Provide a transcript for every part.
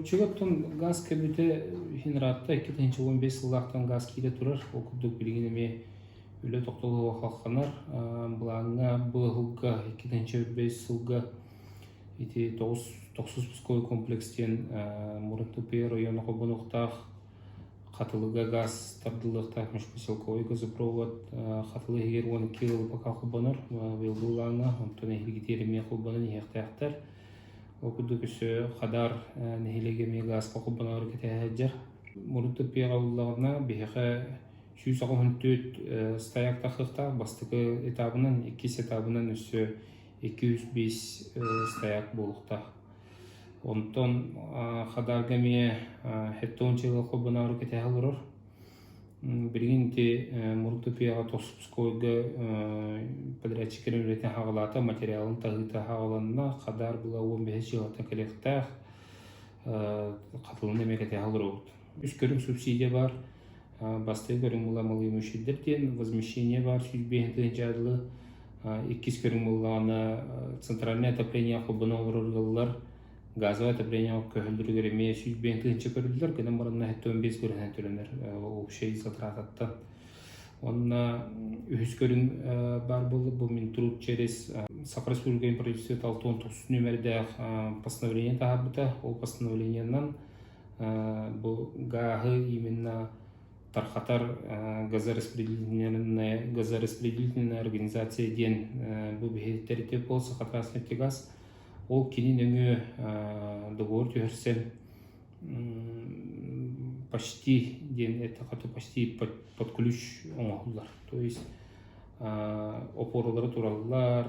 Чурапчыга оттон гаас кэбитэ иһин ыраатта, 2015 сыллаахтан гаас киирэ турар. Ол курдук билигин эмиэ үлэ тохтолуга халханар. Былааҥҥа бу ыһылга 2005 сылга ити 9 пусковой комплекс диэн Мурун-Тупия района холбонуохтаах Хатылыга газ тардыллыахтаах межпоселковый газопровод Хатылы иһигэр 12 ыалы пока холбонор быйылгы былааҥҥа, онтон эһигитигэр эмиэ холбонон иһиэхтээхтэр. Ол курдук өссө Хадар нэһилиэгэ эмиэ гааска холбоноору кэтэһэ сылдьар. Мурун Тупияҕа ыллаҕына биһиэхэ 184 стояк тахсыахтаах бастакы этабынан, иккис этабынан өссө 205 стояк буолуохтаах. Онтон Хадаарга эмиэ хеттон чыыла холбоноору кэтэһэ олорор. Билигин ити Муртупияҕа Тосскойга подрядчик кэлэн үлэтин хаҕалаата, материалын таһыыта хаҕаланна. Хадаар была 15 чыылаттан кэлиэхтээх. Хатылын эмиэ кэтэһэ олоробут. Үс көрүҥ субсидия баар. Бастакы көрүҥ була малоимущийдар диэн возмещение баар 105 тыһыынча дылы. Иккис көрүҥ буоллаҕына центральное отопление холбоно олорор ыаллар газовое отопление көһөллөрүгэр эмиэ 105 тыһыынча көрүллэр, гынан баран 75 бырыһыан төлөнөр общай затрататтан. Онно үһүс көрүҥ баар буолла, бу Минтруд через Саха Республикатын правительствота 69 нүөмэрдээх постановление таһаарбыта. Ол постановлениенан бу гааһы именно тархатар газораспределительная газораспределительная организация диэн бу биһиги тэрилтэ буол Сахатранснефтегаз ол кини нөҥүө договор түһэрсэн почти диэн эттэххэ почти под ключ оҥоһуллар то есть опоралары тураллар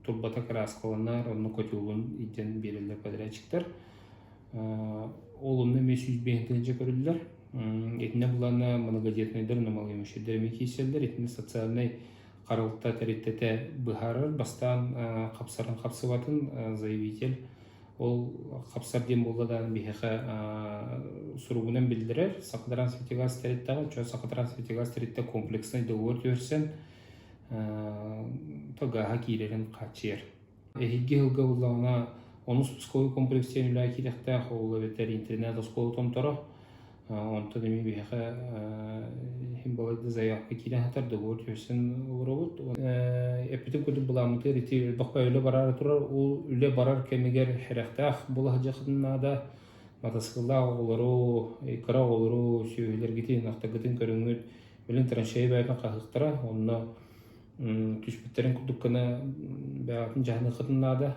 турбата кырааскаланар онно котелун илдьэн биэрэллэр подрядчиктар ол онно эмиэ 105 тыһыынча көрүллэр итиннэ булана многодетнайдар малоимущийдар эмиэ киирсэллэр итиннэ социальнай харалта тэрилтэтэ быһаарар бастаан хапсарын хапсыбатын заявитель Ол хапсар диэн буолла даҕаны биһиэхэ суругунан биллэрэр Сахатранснефтегаз тэрилтэҕэ, оччоҕо Сахатранснефтегаз тэрилтэ комплекснай договор түһэрсэн то гааһа киирэрин хааччыйар. Эһиги сылга буллаҕына онус пусковой комплекс диэн үлэҕэ киириэхтээх, ол эбэтэр интернет-оскуола томторо. Онтон эмиэ биһиэхэ иһин балайда заявка киирэн сытар, договор түһэрсэн олоробут. Эппитим курдук былааммытыгар ити элбэх үлэ бараары турар. Ол үлэ барар кэмигэр сэрэхтээх буола сылдьыаххытын наада. Матасыыллаах оҕолору, кыра оҕолору, сүөһүлэргитин, ынахтаргытын көрүҥҥүт. Билин траншея бэйэтин хаһыахтара. Онно түспүттэрин курдук гына бэйэҕитин дьаһаныаххытын наада.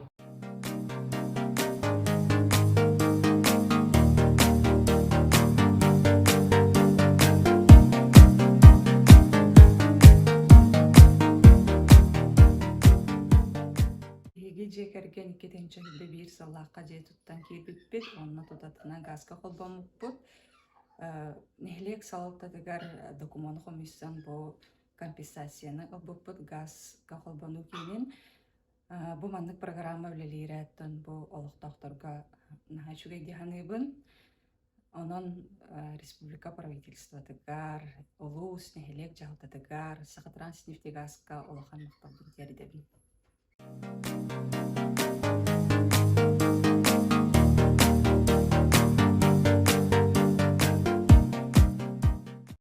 Биһиги дьиэ кэргэн 2021 сыллаахха дьиэ туттан киирбиппит, онно тутатына газка холбоммуппут. Нэһилиэк салалтатыгар докумуону хомуйсан бу компенсацияны ылбыппыт газка холбонуу киинин. Бу маннык программа үлэлиирэ оттон бу олохтоохторго наһаа үчүгэй дии саныыбын. Онон республика правительствотыгар, улуус, нэһилиэк дьаһалтатыгар, Сахатранснефтегазка улахан махталбын тиэрдэбин.